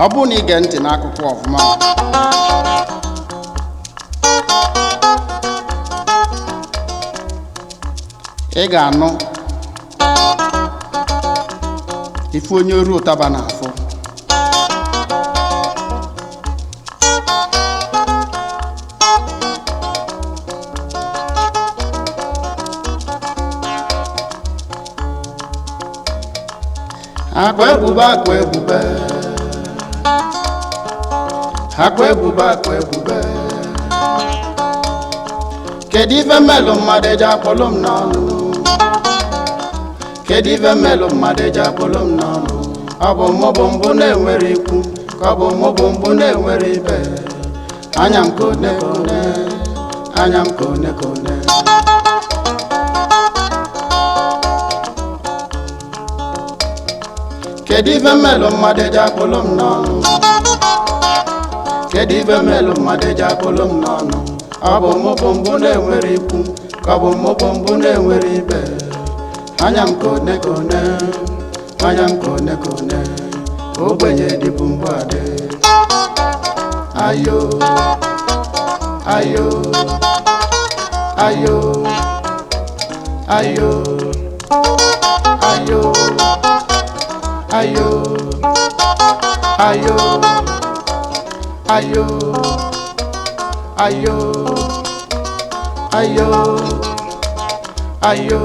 Ọ bụrụ na ige ntị n'akụkọ ọfụma, ị ga-anụ ife onye oru ụtaba na-afụ. Akwa ebube, akwa ebube, akwa ebube, akwa ebube, kedu ife mmelụ mmadụ eji akpọlụ m n'ọnụ? Kedu ife mmelụ mmadụ eji akpọlụ m n'ọnụ? Ọ bụ mụ bụ mbụ na-enwere ikwu, ka ọ bụ mụ bụ mbụ na-enwere ibe? Anya m kone kone, anya m kone kone. Kedu ife mmelụ mmadụ eji akpọlụ m n'ọnụ? Kedu ife mmelụ mmadụ eji akpọlụ m n'ọnụ? Ọ bụ mụ bụ mbụ na-enwere ikwu, ka ọ bụ mụ bụ mbụ na-enwere ibe? Anya m kone kone, anya m kone kone. Ogbenye dịbụ mbụ adị. Ayo, ayo, ayo, ayo, ayo, ayo, ayo, ayo, ayo, ayo, ayo,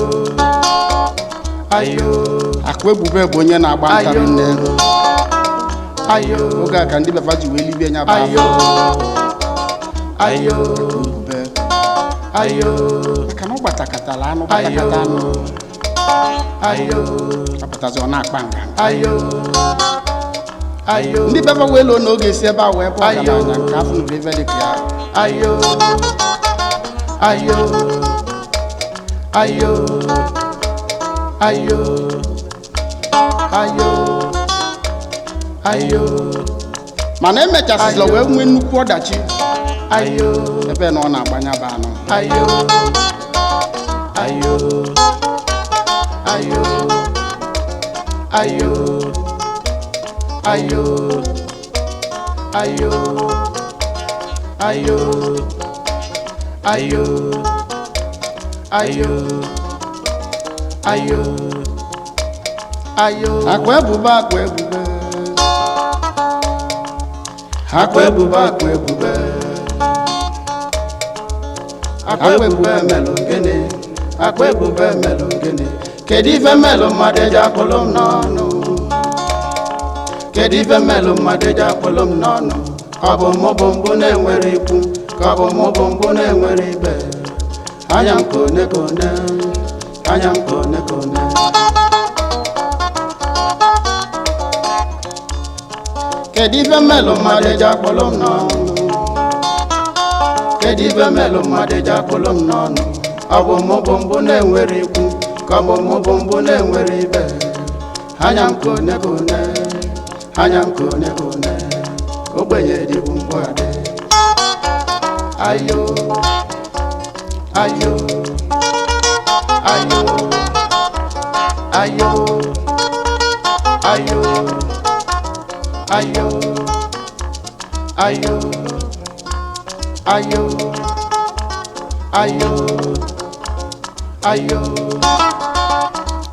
ayo. Akwa ebube bụ onye na-agba ntarị nne. Ayo. Oge a ka ndị befa ji wee libie nya bụ Ayo. afọ. Ayo. Ebube. Ayo. Maka na ọ gbatakatala anụ, gbatakata anụ. Ayo. Apụtazi, ọ na-akpa nganga. Ayo, ayo. Ndị befa wee loo na oge esi ebe a wee bụ Ayo. ọgaranya nke afọ nụrụ ife dị ka ya. Ayo, ayo, ayo, ayo, ayo, ayo. Mana emechasịla wee nwee nnukwu ọdachi Ayo. ebe na ọ na-agbanya bụ anụ. Ayo, ayo, ayo, ayo, ayo, ayo, ayo, ayo, ayo, ayo, ayo. Akwa ebube, akwa ebube, Akwa ebube, akwa ebube, akwa ebube melụ gịnị? Akwa ebube melụ gịnị? Kedu ife melụ mmadụ eji akpụlụ m n'ọnụ? Kedu ife melụ mmadụ eji akpụlụ m n'ọnụ? Ọ bụ mụ bụ mbụ na-enwere ikwu, ka ọ bụ mụ bụ mbụ na-enwere ibe? Anya m kone kone, anya m kone kone. Kedu ife melụ mmadụ eji akpụlụ m n'ọnụ? Kedu ife melụ mmadụ eji akpụlụ m n'ọnụ? Ọ bụ mụ bụ mbụ na-enwere ikwu, ka ọ bụ mụ bụ mbụ na-enwere ibe? Anya m kone kone, anya m kone kone. Ogbenye dịbụ mbụ adị. Ayo, ayo, ayo, ayo, ayo, ayo, ayo, ayo, ayo, ayo,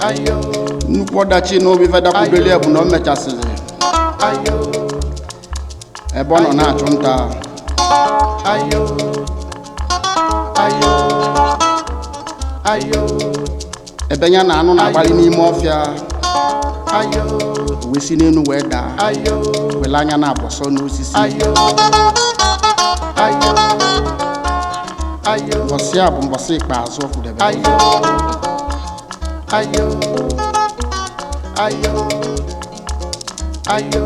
ayo. Nnukwu ọdachi n'obi ife dakwudoli ya bụ na o mechasịrị Ayo. ebe ọ nọ na-achụ nta. Ayo, ayo, ayo. Ebe ya na anụ na-agbalị n'ime ọfịa. Ayo. Wee si n'elu wee daa. Ayo. Wele anya na-abọsọ n'osisi. Ayo, ayo, ayo. Mbọsị a bụ mbọsị ikpeazụ ọ kwudebe. Ayo, ayo, ayo, ayo,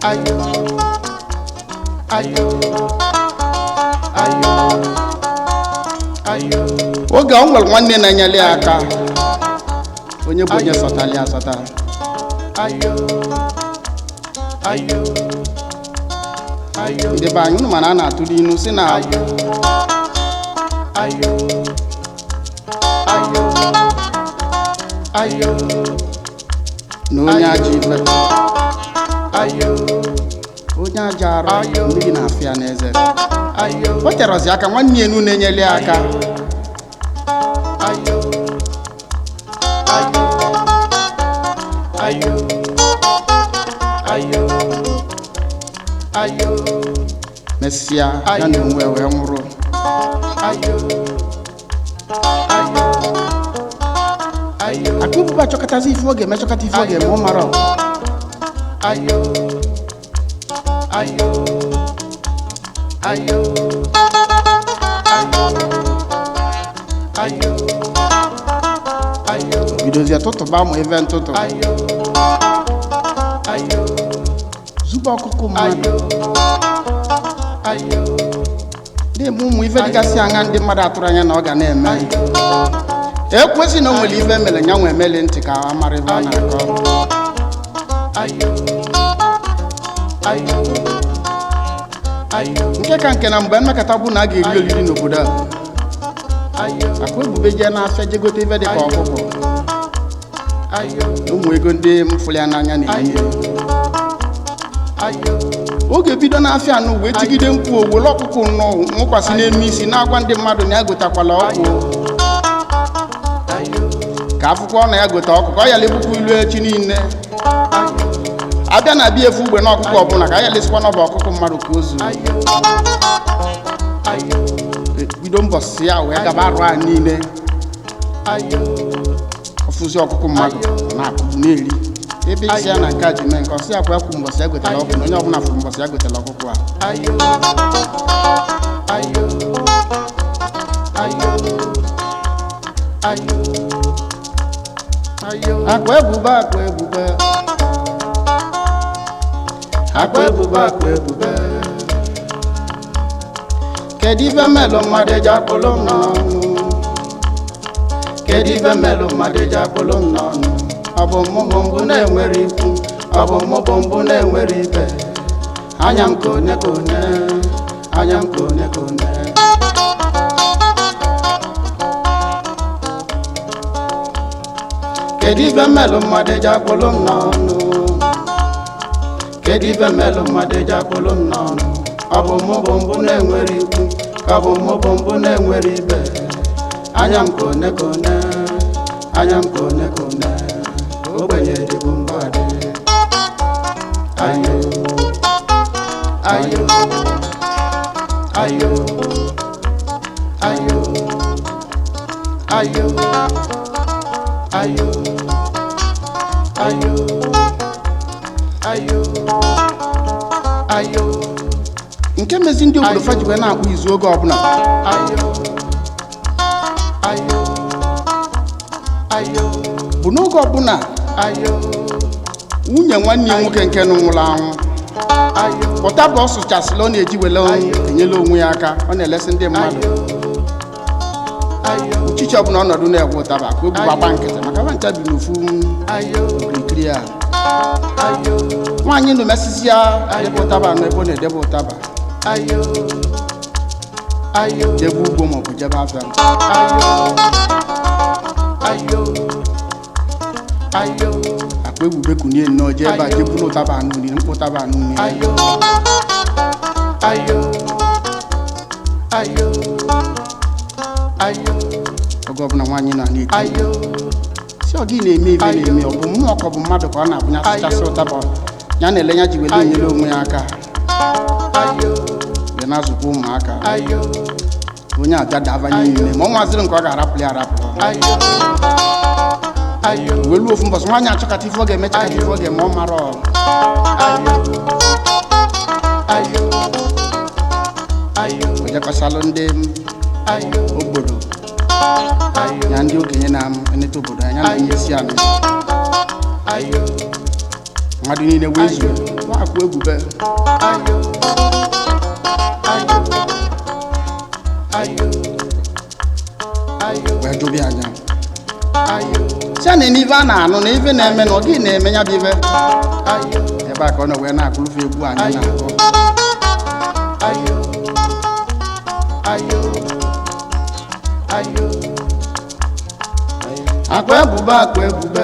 ayo, ayo, ayo, ayo. Oge ọ nwere nwanne na-enyere ya aka, onye bụ onye sọtara ya asọta. Ayo, ayo, ayo. Ndị be anyị, unu mana a na-atụ n'ilu si na Ayo, ayo, ayo, ayo. Na onye ajọ ife Ayo. Ayo. Onye aja arụ Ayo. mmiri na-afịa n'eze. Ayo. O terọzi aka nwanne ya enu na-enyeli ya aka. Ayo. Ayo. Ayo. Ayo. Ayo. Mesịa ya na onwe wee nwụrụ. Ayo. Ayo. Ayo. Akụ ebube achọkọtazi ife ọ ga-eme, chọkọta ife ọ ga-eme, ọ mara. Ayo. Ayo. Ayo. Ayo. Ayo. Ayo. Bidozie tụtụba ụmụ ife ntụtụ. Ayo. Ayo. Zube ọkụkụ mmadụ. Ayo. Ayo. Na-eme ụmụ ife dịgasị aṅa ndị mmadụ atụrụ anya na ọ ga na-eme. Ekwesị na o nwere ife mere ya nwe emeli ntị ka a mara ife ọ na-akọ. Ayo. Ayo. Ayo. Nke ka nke na mgbe mmekọta bụ na a ga-eri oriri n'obodo a, Ayo. akụ ebube jee n'afịa jee gote ife dị ka ọkụkọ. Ayo. Na ụmụ ego ndị mfụrụ ya n'anya na-enye. Ayo. Ayo. Oge bido n'afịa anụ wee tigide mkpu, owele ọkụkọ nọ nwụkwasị n'elu isi na-agwa ndị mmadụ na ya gotakwala ọkụ. Ayo. Ka akwụkwọ na ya gote ọkụkọ ọ yala ebukwa ilu echi niile abịa na abịa efu ugbe na ọkụkọ ọbụla ka a yala esikwa n'ọba ọkụkọ mmadụ ka o zuo. Ayo. Ayo. Bido mbọsị ya wee gaba arụ a niile. Ayo. Ọfụzi ọkụkọ mmadụ na-akụgbu na-eri ebe isi ya na nke a ji mee nke ọsị ya kwa ekwu mbọsị ya gotela ọkụ na onye ọbụla fụrụ mbọsị ya gotela ọkụkọ a. Ayo. Ayo. Ayo. Ayo. Ayo. Akwa ebube, akwa ebube. Akwa ebube, akwa ebube. Kedu ife melụ Mmadụ eji akpụlụ m n'ọnụ. Kedu ife melụ mmadụ eji akpụlụ m n'ọnụ? Ọ bụ mụ bụ mbụ na-enwere ikwu, ọ bụ mụ bụ mbụ na-enwere ibe. Anya m ka one ka one, anya m ka one ka one. Kedu ife melụ mmadụ eji akpụlụ m n'ọnụ? Kedu ife melụ mmadụ eji akpụlụ m n'ọnụ? Ọ bụ mụ bụ mbụ na-enwere ikwu, ka ọ bụ mụ bụ mbụ na-enwere ibe. Anya m ka one ka one, anya m ka one ka one. Ogbenye dịbụ mbụ adị. Ayo. Ayo. Ayo. Ayo. Ayo. Ayo. Ayo. Ayo. Ayo. Nke mezi ndị obodo fa ji wee na-akpụ izu oge ọbụla. Ayo. Ayo. Ayo. Bụ n'oge ọbụla Ayo. nwunye nwanne ya nwoke nke nụ nwụrụ anwụ Ayo. ụtaba ọ sụchasịla ọ na-eji wele enyela onwe ya aka, ọ na-elesi ndị mmadụ. Ayo. Uchichi ọbụla ọnọdụ na-egwe ụtaba ka o buba gba nkịtị maka nwa ncha bi n'ofu Ayo. okirikiri a. Ayo. Nwaanyị nụ mesịsị ya debe ụtaba nọ ebe ọ na-edebe ụtaba. Ayo. Ayo. Jebe ugbo maọbụ jebe afịa. Ayo. Ayo. Ayo. Akpa ebube kunie nnọọ jee ebe a jee buru ụtaba anụ niile, mkpụ ụtaba anụ niile. Ayo. Ayo. Ayo. Ayo. Oge ọbụla nwaanyị nọ na-eti Ayo. si ọ gị na-eme ibe na-eme, ọ bụ mmụọ ka ọ bụ mmadụ ka ọ na-abụnya asụchasị ụtaba ya na-ele ya ji wele enyere onwe ya aka. Ayo. Wee na-azụkwa ụmụaka. Ayo. Onye abịa daba niile ma ọ nwaziri nke ọ ga-arapụrụ ya arapụrụ. Ayo. Ayo. Wee luo ofu mbọsị nwaanyị achọkata ife ọ ga-eme, chakata ife ọ ga-eme, ọ mara ọ. Ayo. Ayo. Ayo. O jekọsalụ ndị Ayo. obodo Ayo. ya ndị okenye na-eneta obodo anya na onye isi ala. Ayo. Mmadụ niile wee zuo akụ ebube. Ayo. Ayo. Ayo. Ayo. Wee jụbịa anya. Ayo. Si a na ife a na-anụ na ife na-eme na ọ gị na-eme ya bụ ife. Ayo. Ebe a ka ọ nọ wee na-akụlụfe egwu anyị na-akụ. Ayo. Ayo. Ayo. Akwa ebube, akwa ebube.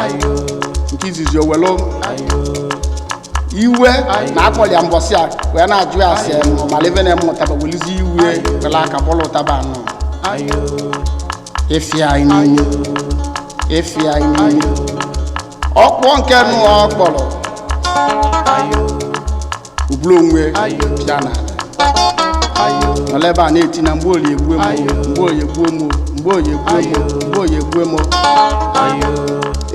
Nke izizi, owelu iwe na akpọli ya mbọsị a wee na-ajụ ya asị mala ebe na-eme ụtaba, welizi iwe were aka bọlụ ụtaba anọ efi anyị n'ime, efi anyị n'ime ọkpọ nke nụ ọ kpọrọ ubulu onwe pịa n'ala nọla ebe a na-eti na mgbe olie egbuo m, mgbe olie egbuo m, mgbe olie egbuo m, mgbe olie egbuo m.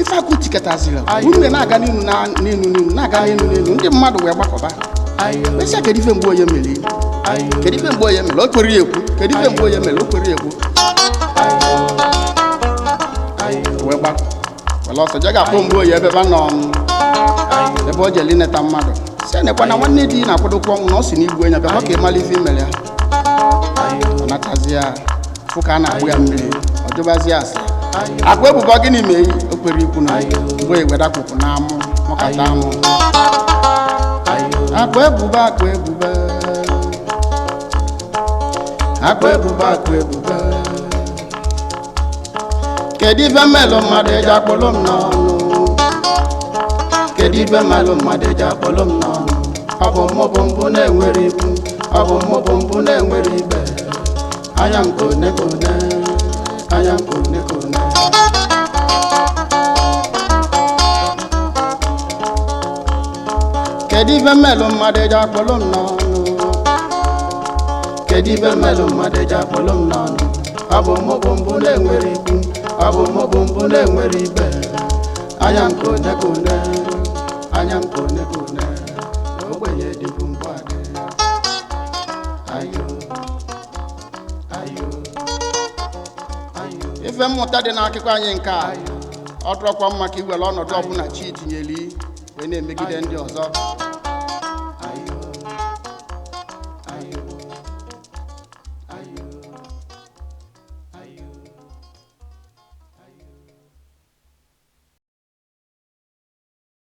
Ife akụ tiketaziri unu na-aga n'inu na n'inu n'inu, na-aga n'inu n'inu. Ndị mmadụ wee gbakọba mesịa, kedu ife mgbe onye mere? Kedu ife mgbe onye mere? O kwere ya ekwu. Kedu ife mgbe onye mere? O kwere ya ekwu. Wee gbakọ were ọsọ je ga-akpọ mgbe oyi ebe ebe nọ m, ebe o jele ineta mmadụ, si nekwa na nwanne di na-akwadokwa ọnwụ, na ọ si n'igwe ya bịakwa ka ị mara ife imere ya. Ọ natazi ya, fụ ka a na-agbụ ya mmiri, ọ jụbazi ya asị akwa ebubo gịnị mee? O kwere ikwu na mgbe ewedakpụpụ na amụ mụkata amụ akwa ebubo, akwa ebubo, Akwa ebubo, akwa ebubo. Kedu ife mmelụ Mmadụ eji akpọlụ m n'ọnụ? Kedu ife mmelụ mmadụ eji akpọlụ m n'ọnụ? Ọ bụ mụ bụ mbụ na-enwere ikwu, ọ bụ mụ bụ mbụ na-enwere ibe. Anya m kone kone, anya m kone kone. Kedu ife mmelụ mmadụ eji akpọlụ m n'ọnụ? Kedu ife mmelụ mmadụ eji akpọlụ m n'ọnụ? Ọ bụ mụ bụ mbụ na-enwere ikwu, ọ bụ mụ bụ mbụ na-enwere ibe. Anya m kone kone, anya m kone kone. Ogbenye dịbụ mbụ adị. Ayo, ayo, ayo. Ife mmụta dị n'akụkọ anyị nke a, ọ dụrọkwa mma ka iwere ọnọdụ ọbụla chi tinyeli wee na-emegide ndị ọzọ.